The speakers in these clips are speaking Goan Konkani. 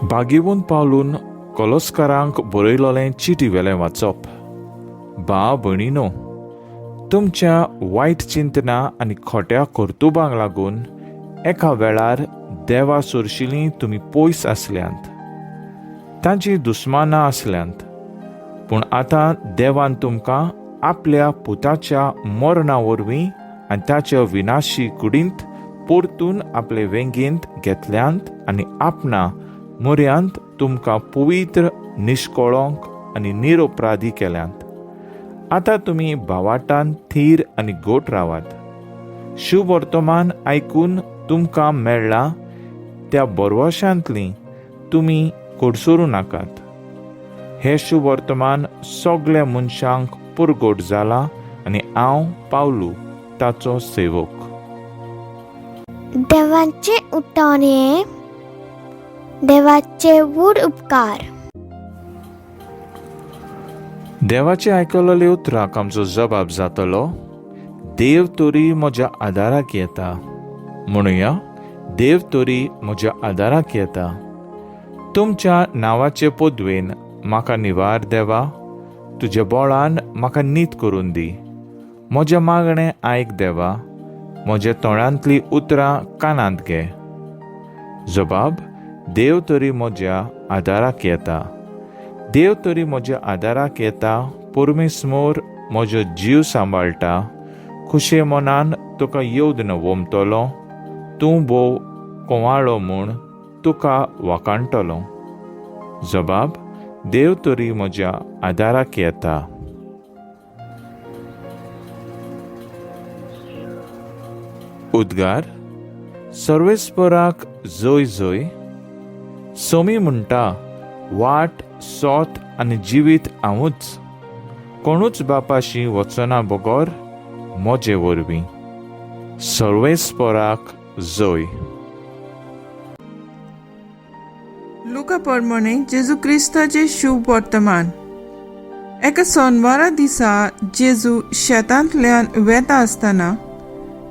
बागेवन पावलून कलस्कारांक बरयलोलें चिटी वेलें वाचप. भाव भयणीनो, तुमच्या वायट चिंतना आनी खोट्या कर्तुबांक लागून एका वेळार देवा सोरशिलीं तुमी पयस आसल्यांत, तांची दुस्मानां आसल्यांत. पूण आतां देवान तुमकां आपल्या पुताच्या मरणा वरवीं आनी ताच्या विनाशी कुडींत परतून आपले वेंगेंत घेतल्यांत आनी आपणा म्हऱ्यांत तुमकां पवित्र, निश्कळंक आनी निरपराधी केल्यांत. आतां तुमी भावाटान थीर आनी गोट रावात. शुभवर्तमान आयकून तुमकां मेळ्ळां त्या बरवशांतली तुमी कडसरूं नाकात. हें शुभवर्तमान सगल्या मनशांक पुरगोट जालां आनी हांव पावलू ताचो सेवक. देवाचें उठान हें देवाचे व्हड उपकार. देवाचे आयकलेले उतराक आमचो जबाब जातलो, देव तरी म्हज्या आदाराक येता. म्हणुया, देव तरी म्हज्या आदाराक येता. तुमच्या नांवाचे पदवेन म्हाका निवार देवा, तुज्या बोळान म्हाका नीत करून दी. म्हजें मागणें आयक देवा, म्हज्या तोंडांतलीं उतरां कानांत घे. जबाब, देव तरी म्हज्या आदाराक येता. देव तरी म्हज्या आदाराक येता. परमेस्मोर म्हजो जीव सांबाळटा. खुशे मनान तुका येवदन वोमतलो, तूं भोव कोवाळो म्हूण तुका वाकाणटलो. जबाब, देव तरी म्हज्या आदाराक येता. उद्गार, सर्वेस्पराक जय जय. सोमी म्हणटा, वाट, सोत आनी जिवीत हांवूच. कोणूच बापाशी वचना बगर म्हजे वरवीं. सर्वेस्पराक जय. लुका प्रमाणे जेजू क्रिस्ताचे शुभ वर्तमान. एका सोनवारा दिसा जेजू शेतांतल्यान वेता आसतना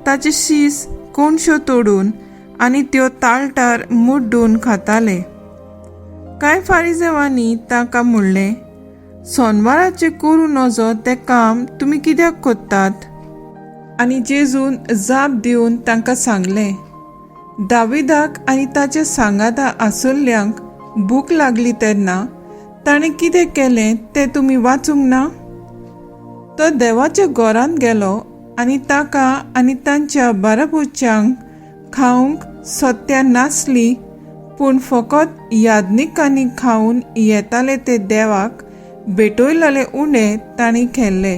ताचे शीस कोणश्यो तोडून आनी त्यो ताळटार मुड्डून खाताले. कांय फारिजेवांनी तांकां म्हणलें, सोनवाराचें करूं नजो तें काम तुमी कित्याक कोत्तात? आनी जेजून जाप दिवन तांकां सांगलें, दाविदाक आनी ताच्या सांगाता आसुल्ल्यांक भूक लागली तेन्ना ताणें कितें केलें तें तुमी वाचूंक ना? तो देवाच्या घरांत गेलो आनी ताका आनी तांच्या बाराबोच्यांक खावंक सत्या नासली, पूण फकत याज्ञिकांनी खावन येताले ते देवाक भेटयलेले उंडे तांणी खेल्ले.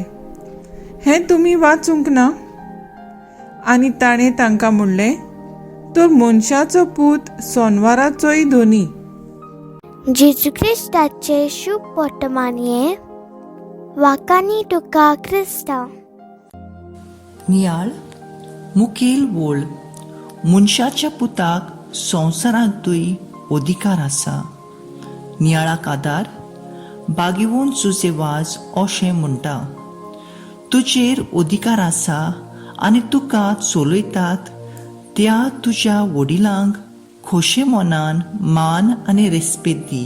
हें तुमी वाचूंक ना? आनी ताणें तांकां म्हणलें, तर मनशाचो पूत सोनवाराचोय धनी. जेजू क्रिस्ताचे शुभ वर्तमान हें वाकांनी तुका क्रिस्तांव. नियाळ मुखेल वोळ, मनशाच्या पुताक संवसारांतूय अधिकार आसा. नियाळाक आदार, बागेवन सुसे वाज अशें म्हणटा, तुजेर अधिकार आसा आनी तुका चलयतात त्या तुज्या वडिलांक खोशे मनान मान आनी रेस्पेद दी.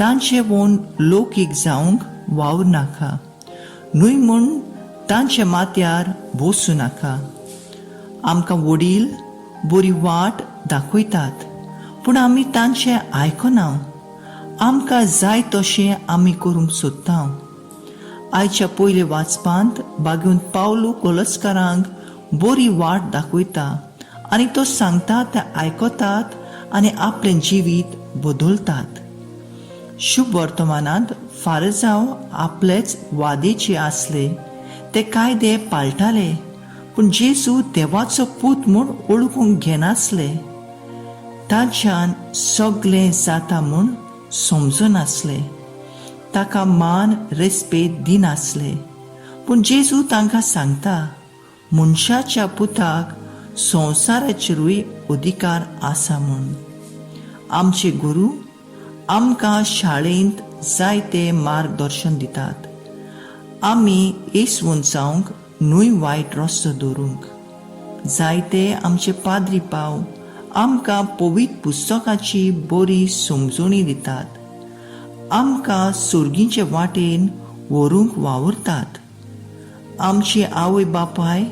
तांचे वोन लोकीक जावंक वावर नाका, न्हय म्हूण तांच्या माथ्यार बसूं नाका. आमकां वडील बरी वाट दाखयतात, पूण आमी तांचें आयकना. आमकां जाय तशें आमी करूंक सोदता. आयच्या पयले वाचपांत बागेवन पावलू कोलस्कारांक बरी वाट दाखयता आनी तो सांगता ते आयकतात आनी आपलें जिवीत बदलतात. शुभ वर्तमानांत फारजांव आपलेच वादेचे आसले, ते कायदे पाळटाले, पूण जेजू देवाचो पूत म्हूण वळखूंक घेनासले. ताच्यान सगळें जाता म्हूण समजनासले, ताका मान रेस्पेद दिनासले. पूण जेजू तांकां सांगता, मनशाच्या पुताक संवसाराचेरूय अधिकार आसा म्हूण. आमचे गुरू आमकां शाळेंत जायते मार्गदर्शन दितात, आमी येसवून जावंक न्हय वायट रस्तो दवरूंक. जायते आमचे पाद्री पाव आमकां पवित्र पुस्तकाची बरी समजणी दितात, आमकां सर्गीचे वाटेन व्हरूंक वावुरतात. आमची आवय बापाय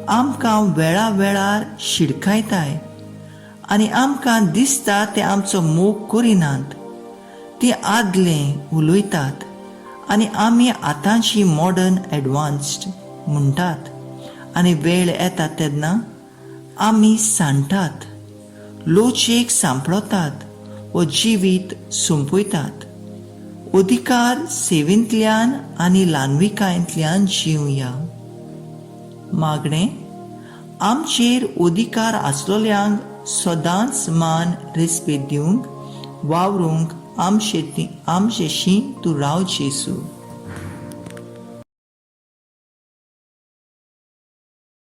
आमकां वेळा वेळार शिडकायताय आनी आमकां दिसता ते आमचो मोग करिनात. ती आदलें उलयतात आनी आमी आतांची मॉडर्न एडवान्स्ड म्हणटात आनी वेळ येता तेन्ना आमी सांडटात, लोचेक सांपडटात वो जिवीत सोंपयतात. अधिकार सेवेंतल्यान आनी ल्हानविकायेंतल्यान जिवया. मागणें: आमचेर अधिकार आसलोल्यांक सदांच मान रेस्पेद दिवंक वावरूंक आमचे आमचेशी तूं राव जेजू.